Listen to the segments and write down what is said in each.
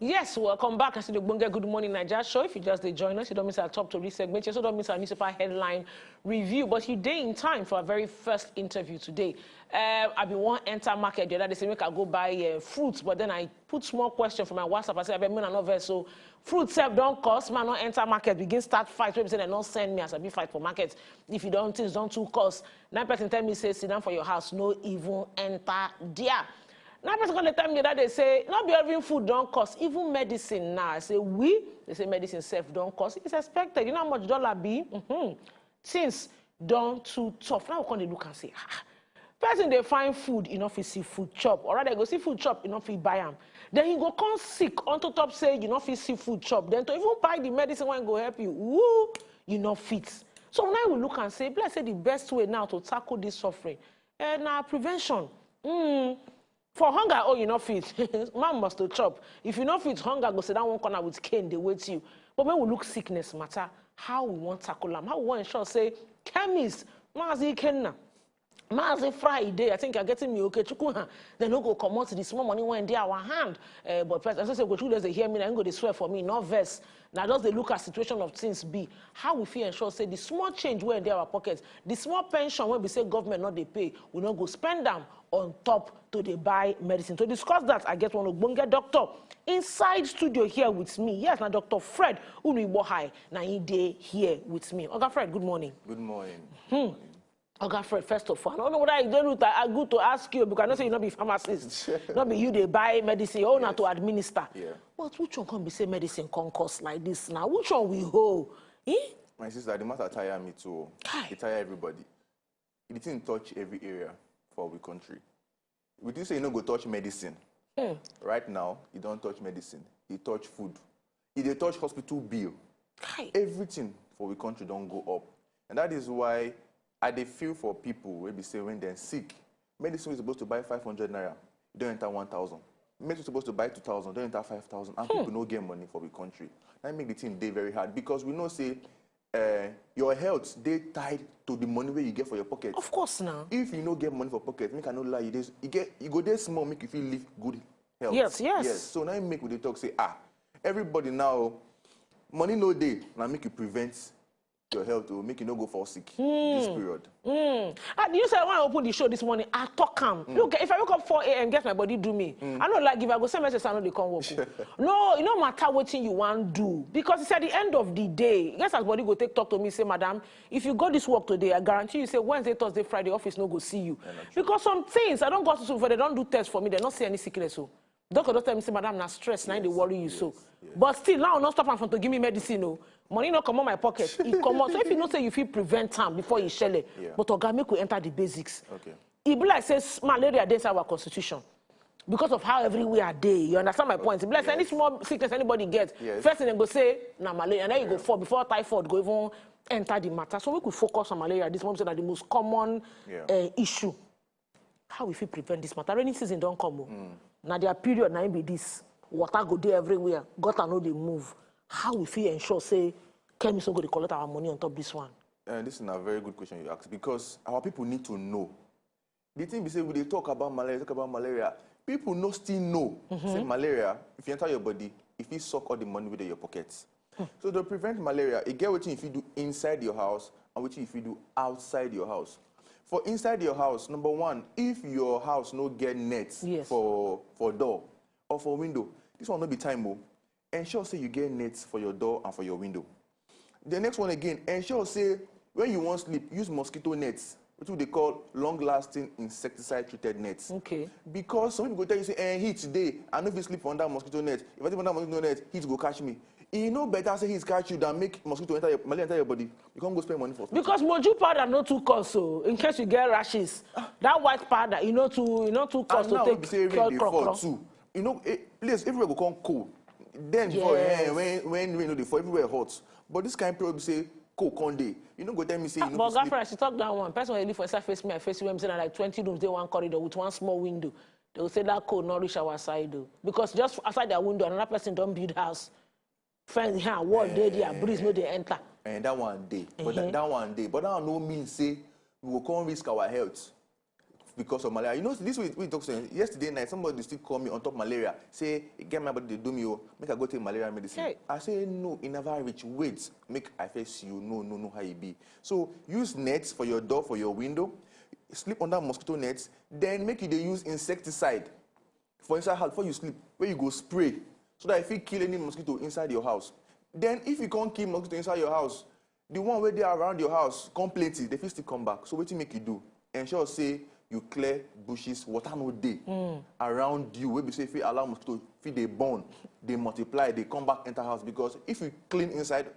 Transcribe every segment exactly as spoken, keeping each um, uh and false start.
Yes, welcome back. I see the Bonga Good Morning Naija show. If you just dey join us, you don't miss our top tori segment. You also don't miss our newspaper headline review. But you dey in time for our very first interview today. Uh, I been wan enter market the other day, say make I go buy uh, fruits, but then I put small question for my WhatsApp. I say, "Abeg, make una no vex." So fruit sef don cost. Man no enter market, begin start fight. Wey be say dem no send me as I be fight for market. If you don't, things don't too cost. Now person tell me say, "Sit down for your house, no even enter there." Now person come dey tell me that they say, "Not be every food don't cost, even medicine." Now I say, "We?" They say, "Medicine sef don't cost. It's expected. You know how much dollar be?" Mm-hmm. Things don too tough. Now we come dey look and say, "Ah, person dey find food, you no fit see food chop. Or rather, you go see food chop, you no fit buy am. Then you go come sick on to top say you no fit see food chop. Then to even buy the medicine wey go help you, woo, you no fit." So now we look and say, "Bless say the best way now to tackle this suffering, eh, na prevention." Mm. For hunger, oh, you no fit. Man must to chop. If you no fit, hunger go sit down one corner with cane, they wait you. But when we look sickness matter, how we want tackle am, how we want ensure say chemist, Mazi Ikenna, Mazi Friday, I think you're getting me okay. Chukwuha, they no go comot the small money when they our hand. Uh, but person say, "Go through, they hear me, and go they swear for me, no verse." Now just they look at situation of things be. How we feel ensure say the small change wey dey our pocket, the small pension wey be say government no dey pay, we no go spend am on top to dey buy medicine. To discuss that, I get one ogbonge doctor inside studio here with me. Yes, na Doctor Fred Unuigbohai, na he dey here with me. Oga Fred, good morning. Good morning. Hmm. Oga Fred, first of all, I don't know whether I dey good to, I good to ask you because I know say you no be pharmacist, no be you dey buy medicine, you own na to administer. Yeah. But which one come be say medicine come cost like this now? Which one we hold? Eh? My sister, the matter tire me too. Kai. It tire everybody. The thing touch every area for our country. We do say you no go touch medicine. Hmm. Right now, you don't touch medicine. You touch food. You dey touch hospital bill. Kai. Everything for the country don't go up. And that is why I dey feel for people wey be say when they're sick, medicine is supposed to buy five hundred naira, you don't enter one thousand. Medicine is supposed to buy two thousand, don't enter five thousand. And Hmm. people no get money for the country. That make the thing dey very hard because we know say uh, your health dey tied to the money wey you get for your pocket. Of course now. If you no get money for pocket, make I no lie, you dey, you get, you go dey small, make you fit live good health. Yes, yes. Yes. So now make we dey talk say, ah, everybody now, money no dey, now make you prevent your health or make you no go fall sick this period. Mm. And you said when I opened the show this morning, I talk am. Look, if I wake up four a m, get my body do me. I no like if I go send message, I no dey come work. No, you no matter wetin you wan do because it's at the end of the day. Guess as body go take talk to me, say, "Madam, if you go this work today, I guarantee you say Wednesday, Thursday, Friday, office no go see you." Because some things, I don't go to school for, they don't do test for me, they don't see any sickness. So doctor don tell me say, "Madam, na stress, na dey worry you so." But still, now no stop am from to give me medicine. Oh, money no come on my pocket. It come on. So if you know say you feel prevent time before you shell it, but oga, make we enter the basics. Okay. E be like say malaria dey inside our constitution because of how everywhere dey. You understand my point? E be like say any small sickness anybody get, first thing dem go say na malaria, and then you go fall before typhoid go even enter the matter. So make we focus on malaria. This one say na the most common uh, issue. How we fit prevent this matter? Rainy season don come. Oh. Mm. Na their period na im be this. Water go dey everywhere. Gutter no dey move. How we fit ensure say chemist no go dey collect our money on top this one? Uh, this is a very good question you ask because our people need to know. The thing be say we dey talk about malaria, talk about malaria. People no still know say malaria, if you enter your body, if you suck all the money within your pocket. So to prevent malaria, you get wetin you fit do inside your house and wetin you fit do outside your house. For inside your house, number one, if your house no get net for for door or for window, this one no be time o. Ensure say you get net for your door and for your window. The next one again, ensure say when you wan sleep, use mosquito nets, which we dey call long-lasting insecticide-treated nets. Okay. Because some people go tell you say, "Eh, heat dey, I no fit sleep under mosquito net. If I sleep under mosquito net, heat go catch me." E no better say heat catch you than make mosquito enter your, malaria enter your body. You can't go spend money for hospital. Because moju powder no too cost, so in case you get rashes, that white powder, you know too, you know too cost to take. And now we say rain dey fall too. You know, eh, place everywhere go come cold. Then before, eh, when when rain no dey fall, everywhere hot. But this kind period be say cold come dey. You no go tell me say you no go sleep. But girlfriend, she talk that one. Person wey live for inside face me, I face you. When say na like twenty rooms dey one corridor with one small window. They go say that cold no reach our side o. Because just outside their window, another person don build house. Fence, yeah, wall dey there, breeze no dey enter. And that one dey. But that, that one dey. But that one no mean say we go come risk our health because of malaria. You know, this week we talk say, yesterday night, somebody still call me on top malaria. Say, "Get my body, they do me, oh, make I go take malaria medicine." Hey. I say, "No, it never reach. Wait, make I face you. No, no, no, how it be." So use nets for your door, for your window. Sleep under mosquito nets. Then make you dey use insecticide for inside house before you sleep, where you go spray, so that if you kill any mosquito inside your house. Then if you can't kill mosquito inside your house, the one where they are around your house come plenty, they fit still come back. So wetin make you do? Ensure say you clear bushes, water no dey around you, wey be say fit allow mosquito fit dey born, dey multiply, dey come back enter house. Because if you clean inside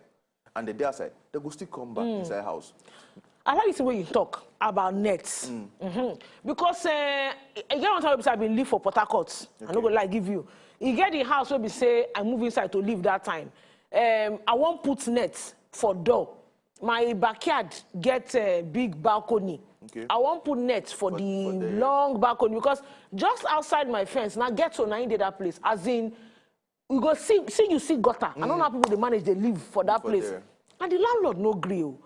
and they dey outside, they go still come back inside house. I like the way you talk about nets. Mm-hmm. Because uh, again, one time I been live for Port Harcourt. I no go lie give you. You get the house where we say I move inside to live that time. Um, I won't put net for door. My backyard get a big balcony. Okay. I won't put net for, for the, for the long balcony because just outside my fence, now get to na in dey that place. As in, you go see, see you see gutter. I don't know how people they manage they live for that place. And the landlord no gree o.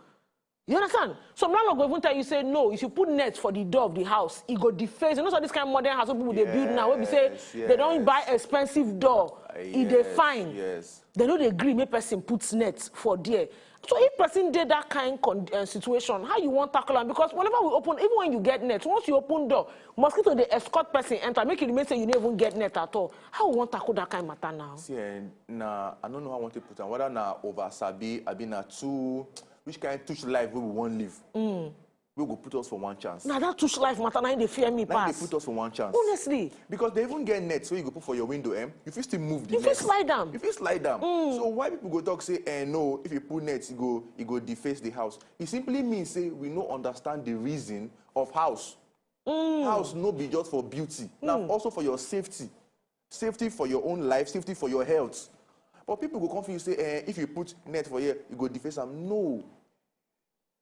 You understand? Some landlord go even tell you say no. If you put net for the door of the house, it go deface. You know, so this kind of modern house wey people they build now, wey be say they don't buy expensive door, e dey fine. Yes. They no dey gree make person put net for there. So if person dey that kind con uh, situation, how you want tackle am? Because whenever we open, even when you get net, once you open door, mosquito dey escort person enter, make you remain say you no even get net at all. How we want tackle that kind matter now? See, eh, na I don't know how I want to put am. Whether na over sabi, abi na too, which kind of touch life we want live. Mm. We go put us for one chance. Now that touch life matter, now they fear me pass. They put us for one chance. Honestly. Because they even get net, so you go put for your window, eh? You fit still move the net. You fit slide down. You fit slide down. Mm. So why people go talk say, eh, no, if you put net, you go, you go deface the house. It simply means say we no understand the reason of house. Mm. House no be just for beauty. Now also for your safety. Safety for your own life, safety for your health. But people go confuse say, eh, if you put net for here, you go deface am. No.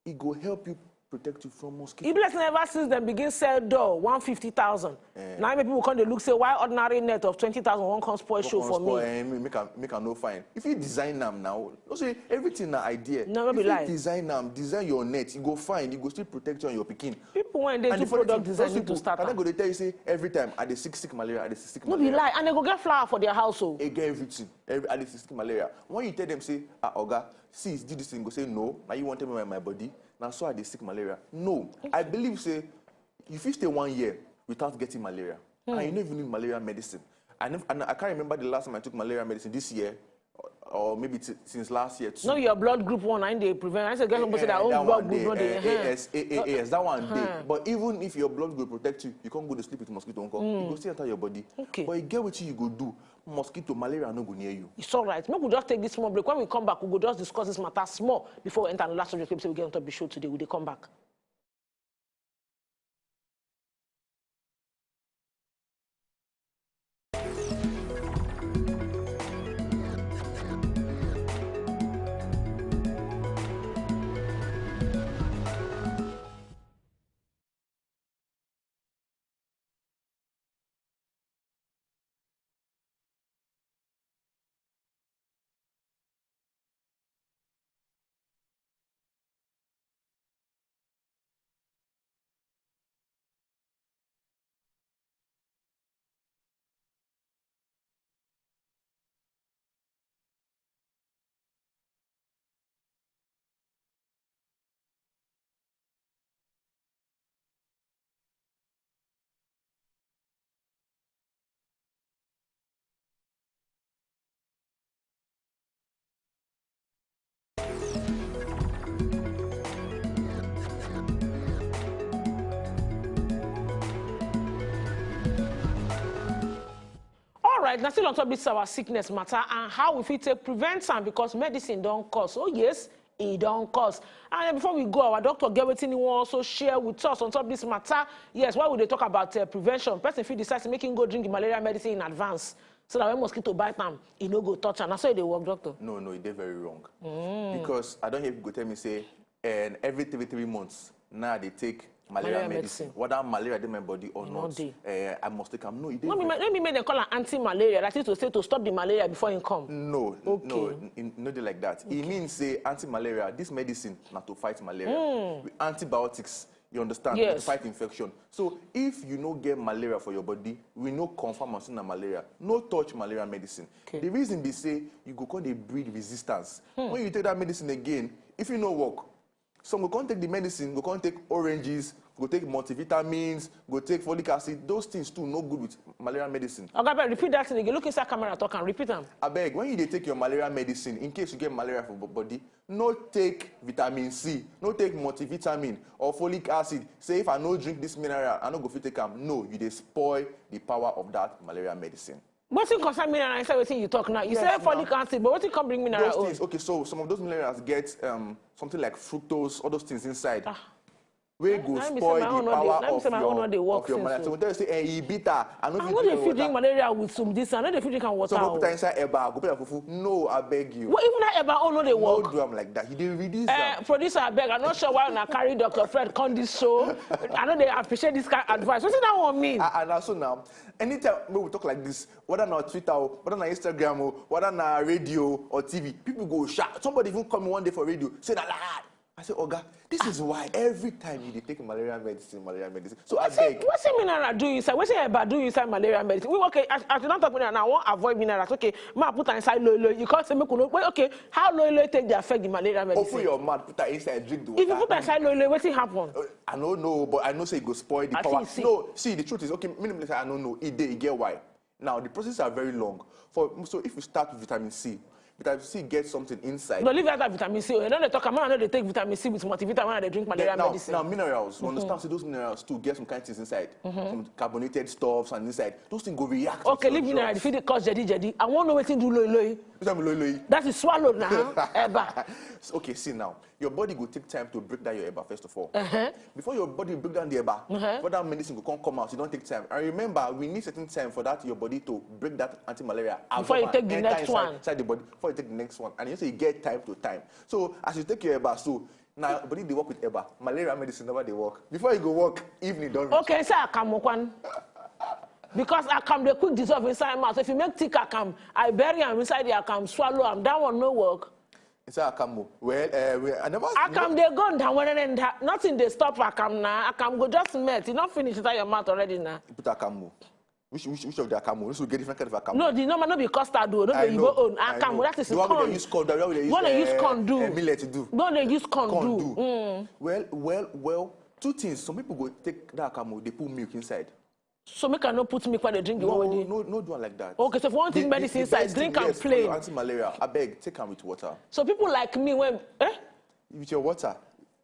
It go help you protect you from mosquito. Ibless never since them begin sell door one fifty thousand. Eh. Now many people come dey look say why ordinary net of twenty thousand won't come spoil show for me. Eh, make am, make am no fine. If you design am now, no say everything na idea. No, no be lie. If you design am, design your net, you go fine, you go still protect you and your pikin. People when they do product design need to start. And they go dey tell you say every time I dey sick sick malaria, I dey sick sick malaria. No be lie, and they go get flour for their household. They get everything. Every, I dey sick sick malaria. When you tell them say, ah, oga, see, do this thing, go say no. Now you want to tell me my, my body? Now so I dey sick malaria. No, I believe say you fit stay one year without getting malaria, and you no even need malaria medicine. I never, and I can't remember the last time I took malaria medicine this year, or, or maybe since last year too. No, your blood group one, I dey prevent. I say get somebody say that own blood group no dey. A S, A A S, that one dey. But even if your blood group protect you, you can't go to sleep with mosquito, uncle. You go still enter your body. Okay. But you get what you go do. Mosquito, malaria no go near you. It's all right. Make we just take this small break. When we come back, we go just discuss this matter small before we enter the last subject. So we get on top the show today. We dey come back. All right, now still on top this our sickness matter and how we fit take prevent am, because medicine don't cost. Oh yes, e don cost. And before we go, our doctor get wetin he wan also share with us on top this matter. Yes, why we dey talk about uh, prevention? Person fit decide to make him go drink the malaria medicine in advance, so that when mosquito bite am, e no go touch am. Na so e dey work, doctor. No, no, e dey very wrong. Mm. Because I don't hear people tell me say, and every three three months now they take malaria medicine. Whether malaria dey my body or not, eh, I must take am. No, e dey. No be make dem call am anti-malaria. That is to say to stop the malaria before it come. No, no, e no dey like that. E mean say anti-malaria, this medicine na to fight malaria. With antibiotics, You understand? Yes. To fight infection. So if you no get malaria for your body, we no confirm am say na malaria. No touch malaria medicine. Okay. The reason be say you go come dey breed resistance. Hmm. When you take that medicine again, if you no work, some go come take the medicine, go come take oranges, go take multivitamins, go take folic acid. Those things too no good with malaria medicine. Oga, abeg, repeat that thing again. Look inside camera, talk and repeat am. Abeg, when you dey take your malaria medicine, in case you get malaria for bo-, body, no take vitamin C, no take multivitamin or folic acid. Say if I no drink this mineral, I no go fit take am. No, you dey spoil the power of that malaria medicine. Wetin concern mineral inside wetin you talk now? You say folic acid, but wetin come bring mineral? Those things, okay, so some of those minerals get, um, something like fructose, all those things inside. Ah. Wey go spoil the power of your, of your malaria. So we tell you say, eh, e bitter. I no dey fit drink malaria with some this. I no dey fit drink am water. So go put am inside eba, go put am fufu. No, I beg you. Well, even that eba own no dey work. No do am like that. You dey reduce am. Eh, producer, abeg, I'm not sure why una carry Doctor Fred come this show. I no dey appreciate this kind of advice. Wetin that one mean? Ah, and also now, anytime we talk like this, whether na Twitter o, whether na Instagram o, whether na radio or T V, people go shout. Somebody even call me one day for radio, say na lie. I say, Oga, this is why every time you dey take malaria medicine, malaria medicine. So I beg. Wetin mineral do inside? Wetin eba do inside malaria medicine? We, okay, as, as you don talk mineral now, I wan avoid minerals. Okay, ma put am inside loiloi. You come say make we no. Wait, okay, how loiloi take dey affect the malaria medicine? Open your mouth, put am inside, drink the water. If you put am inside loiloi, wetin happen? Uh, I no know, but I know say e go spoil the power. No, see, the truth is, okay, minimum, I no know. E dey, e get why. Now, the processes are very long. For, so if you start with vitamin C, vitamin C gets something inside. No, leave out that vitamin C. You know they talk, man, I know they take vitamin C with multivitamin and they drink malaria medicine. Now, minerals, you understand, see those minerals too get some kind of things inside. Some carbonated stuffs and inside. Those things go react. Okay, leave minerals. If it cause jedi jedi, I wan know wetin do loiloi. Wetin do loiloi? That is swallow now. Eba. Okay, see now. Your body go take time to break down your eba, first of all. Uh-huh. Before your body break down the eba, uh-huh, before that medicine go come, come out, you don't take time. And remember, we need certain time for that, your body to break that anti-malaria. Before you take the next one. Inside the body, before you take the next one. And you say you get time to time. So as you take your eba, so now body dey work with eba. Malaria medicine never dey work. Before you go work, evening don reach. Okay, say akamu kwan. Because akam dey quick dissolve inside mouth. If you make thick akam, I bury am inside the akam, swallow am. That one no work. Inside akamu. Well, uh, we, I never. Akam dey go down when and nothing dey stop akam na. Akam go just melt. E don finish inside your mouth already na. You put akamu. Which, which, which of the akamu? This will get different kind of akamu. No, the normal no be custard o. No be oyibo own. Akamu, that is corn. The one wey dey use corn. The one wey dey use, uh, millet do. No dey use corn do. Corn do. Mm. Well, well, well. Two things. Some people go take that akamu, they put milk inside. So make I no put milk while they drink the one wey dey. No, no, no do am like that. Okay, so if you want take medicine inside, drink am plain. Anti-malaria. Abeg, take am with water. So people like me, when, eh? With your water.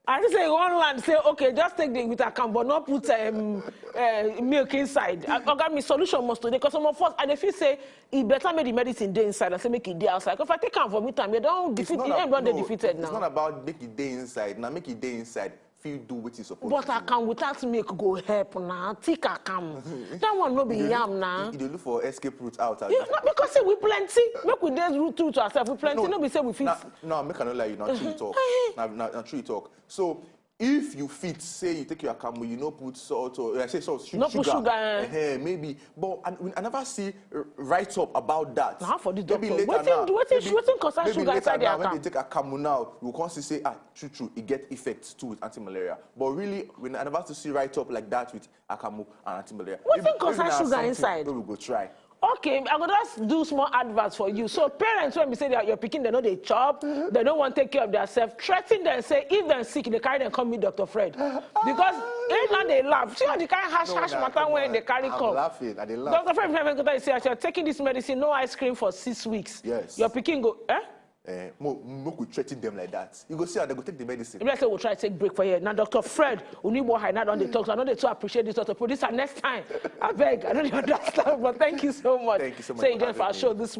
I just say one land say, okay, just take the with akam, but not put, um, uh, milk inside. Uh, Oga, me solution must today, 'cause some of us, I dey feel say e better make the medicine dey inside and say make e dey outside. 'Cause if I take am vomit am, e don defeat, the aim don dey defeated now. It's not about make e dey inside. Now make e dey inside. Fit do wetin e suppose do. But akam without milk go help na. Thick akam. That one no be yam na. You dey look for escape route out. If not because say we plenty, make we dey true to ourselves. We plenty, no be say we fit. No, make I no lie you. Na true you talk. Na, na, na true you talk. So if you fit say you take your akamu, you no put salt or, I say salt, sugar. No put sugar, eh. Eh, maybe. But I, I never see, uh, write up about that. Now for the doctor. Maybe later now. Wetin, wetin concern sugar inside the akamu? When they take akamu now, you come see say, ah, true, true, e get effects too with anti-malaria. But really, we never to see write up like that with akamu and anti-malaria. Wetin concern sugar inside? Maybe we go try. Okay, I go just do small advert for you. So parents, when we say that your pikin, they know they chop, they don't want to take care of themselves, threaten them, say if they're sick, they carry them come meet Doctor Fred. Because if not, they laugh. See how the kind hash, hash matter when they carry come. I'm laughing. I dey laugh. Doctor Fred, if you say, as you're taking this medicine, no ice cream for six weeks. Yes. Your pikin go, eh? Eh, mo-, make we threaten them like that. You go see how they go take the medicine. If I say we'll try to take break for here. Now, Doctor Fred Unibohai, now don dey talk. So I know they too appreciate this, Doctor Producer. Next time, I beg. I don't understand, but thank you so much. Thank you so much for having me. Say again for our show this